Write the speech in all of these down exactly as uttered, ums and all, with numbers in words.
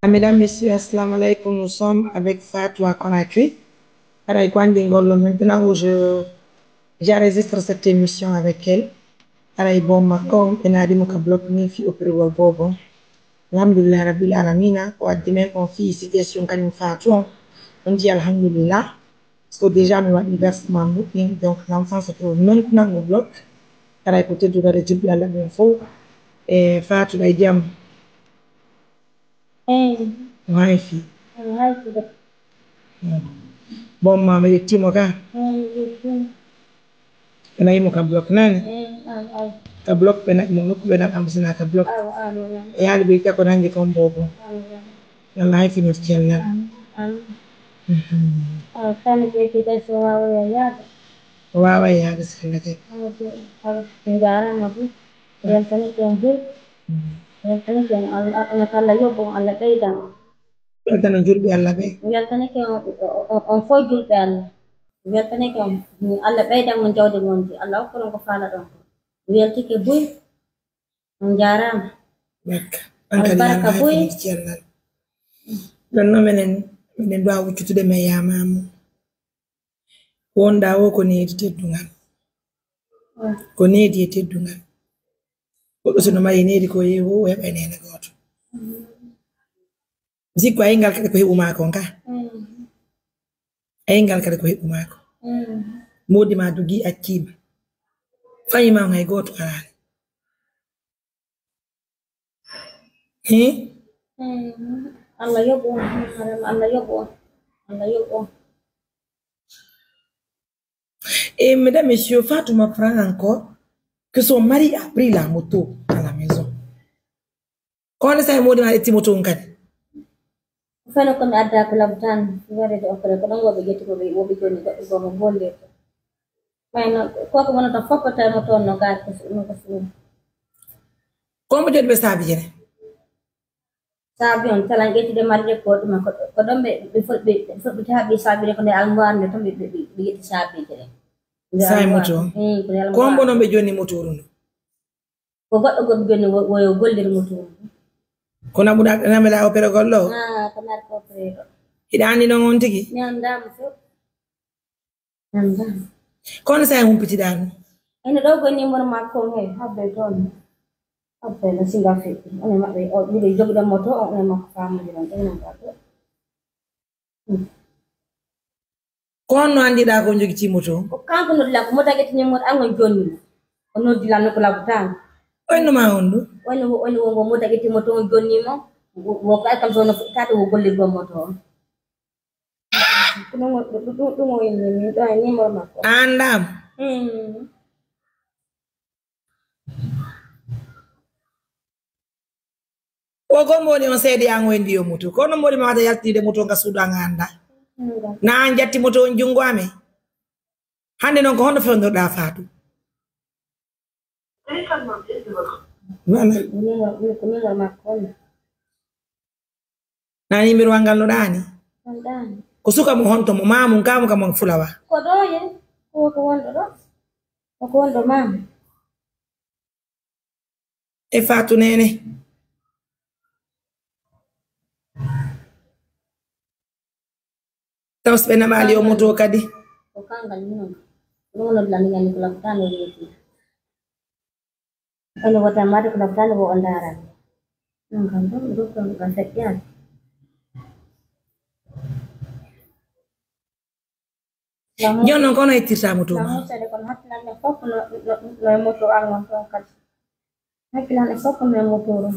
Mesdames, Messieurs, Assalamu alaikum. Nous sommes avec Fatou à Conakry. Haray ko anndi ngol ɗo maintenant où je, j'enregistre cette émission avec elle. Haray boom makko on ɓe naadi mo ka bloc ni fii opérewol boobo. Alhamdulillah Rabbil Alamina. Ko addi men kon fii situation kañum Fatou on. On dit alhamdulillah. Parce que déjà mi waɗi versement muɗɗin. Donc l'enfant se trouve maintenant au bloc. Haray ko tedduɓe julɓe Allah ɓen fow. E Fatou ɓay jam. Eyi. No hay fii. No hay fii de. Bon, ma mi ƴetti mo ka. Eyi, mi ƴetti mo. Ɓe nayi mo ka bloc nani? Eyi, ay, ay. Ka bloc ɓe nayi mo, nokku ɓe nayi mo sina ka bloc. Awa, awa, awa. E yaali ɓe ƴetta ko nangi kon boobo. Awa, awa. Yalla hay fii no cellal. Awa, awa. Mhm. Awa, sani ɓe ƴetti kay so waawa yaade. O waawa yaade sella kay. Awa, awa, awa. Njaaraama fof. Weltanike on juulɓe. Weltanike on Allah, Allah, Allah yoɓ on, Allah ɓeydan on. Weltano juulɓe Allah ɓe. Weltanike on, on, on fof juulɓe Allah. Weltanike on, Allah ɓeydan on jawdi mon ndi, Allah okka on ko faalaɗon ko. Weltike buy, on njaaraama. Barka. Albarka buy. Cellal. Ɗon no menen, minen ɗo a wuccutude men yamamu. Wonda o ko needi teddungal. Ko needi e teddungal. Goɗɗo so no mari needi ko yeewu o heɓa neene gooto. Mi sikku a yingal kadi ko heɓu maa kon ka. A yingal kadi ko heɓu maa ko. Moodi ma dogi accii ma. Fayi ma on hay gooto araani. Hi? Allah yoɓu on, Allah yoɓu on, Allah yoɓu on. Et mesdames, messieurs, Fatou m'apprend encore que son mari a pris la moto à la maison. Kono sa e moodi ma ƴetti moto on kadi. Feno ko mi adda ko labtan, warede opere ko ɗon woɓe ƴetti ko ɓe woɓe joni goɗɗo gomo gollirta. Mayno koko wonata fof ko tawi moto on no gaari ko no ko suum. Komo joni ɓe saabi jene. Saabi on talan ƴettude marde ko ɗuma ko ɗo- ko ɗon ɓe ɓe fo- ɓe ɓe fof ɓe taha ɓe saabire ko nde almuwar nde to ɓe ɓe ɓe ƴetti saabije ɗe. Nde Saay almuwar- moto. Mm, ko nde almuwar. Kombo noon ɓe jonni moto ɗum ɗo. Ko goɗɗo goɗɗo jonni wo- woyo gollir moto ɗum. Ko naɓuɗa nameɗa opéré gol ɗo? Ah, ko naat ko opéré ɗo. Hiɗa anndi noon on tigi? Mi anndaama fof. Kono sa en humpitiɗaa ɗum? Ene ɗo ko numéro makko on, hey, habbe toon. Habbe no singa feƴƴi. One maɓɓe o ɗiɗo jogiɗo moto on, one makko faamude ɗon ɗen non ɗo. Ko honno anndiɗaa ko jogiti moto on? Ko kanko noddi lan ko moto ƴetti numéro an on jonni mo. O noddi lan no ko labutaango. Oyno ma on ɗum? Oyno oyno wongo moto ƴetti moto on jonni mo. Wo ko ay kam so no fuɗɗitaade wo gollirgol moto on. Ɗum o inni min ɗo e numéro makko. A anndaama? O gombo woni on seede an o en mbiyo moto. Kono mboɗi mawata yaltinde moto nga suudu an annda. Na an jatti moto on junngo amen. Hannde noon ko honno fewnorɗaa Faatu? Voilà. Ko numéro makko on. Na numéro an ngal no ɗaani? An ɗaani. Ko suka mo honto mo maamum ka mo ka mo fulawa? Ko ɗo ye. Ko ko wonɗo ɗo. Ko ko wonɗo maamum. E Faatu Neene. Taw so ɓe naɓaali o moto kadi. Ko kangal minon. Ɗum no lami yani ko laftaano yeeti. Ene wota made ko laftaano wo o ndaara. Ɗum kam ɗum ɗum ɗum ɗum feƴƴaani. Jooni noon kono ittirta moto ma. Lamusede kon hakkilanɗe fof no no no e moto an on toon kadi. Hakkilanɗe fof no e moto ɗum.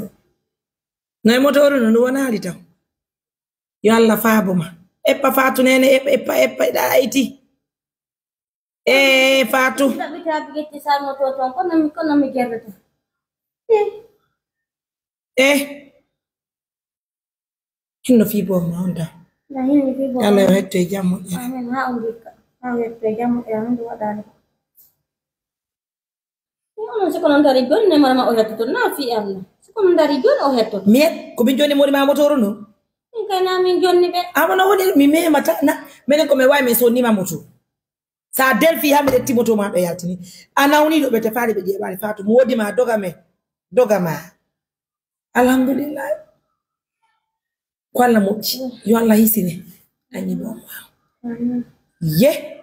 No e moto ɗum no wonaali taw. Yo Allah faabo ma. Eppa Faatu Neene eppa eppa eppa ɗa ayti. E Faatu. Taɓi taɓi ƴetti sa moto toon kono mi kono mi gerrata. Eh. Hinno fii boom ma on tan. Na hinni fii boom. Allah yo hetto e jam moƴƴere. Amin ha on dikka. Ha on hetto e jam moƴƴere min ɗum waɗaani. Onon siko non dari jonni mara ma o hettoto na fii am na. Siko non dari jonni o hettoto. Miye ko min jonni mori ma motoro no? Min kay na min jonni ɓe. Awa no woni mi memata na menen ko mi wawi min sonni ma moto. Sa del fii ha mi ƴetti moto ma ɓe yaltini. A nawni ɗo ɓe tefaali ɓe ƴeeɓaali Faatu mo wodi ma doga men. Doga ma. Alhamdulillah. Ko Allah moƴƴi. Yo Allah hisine. Amin. Ye.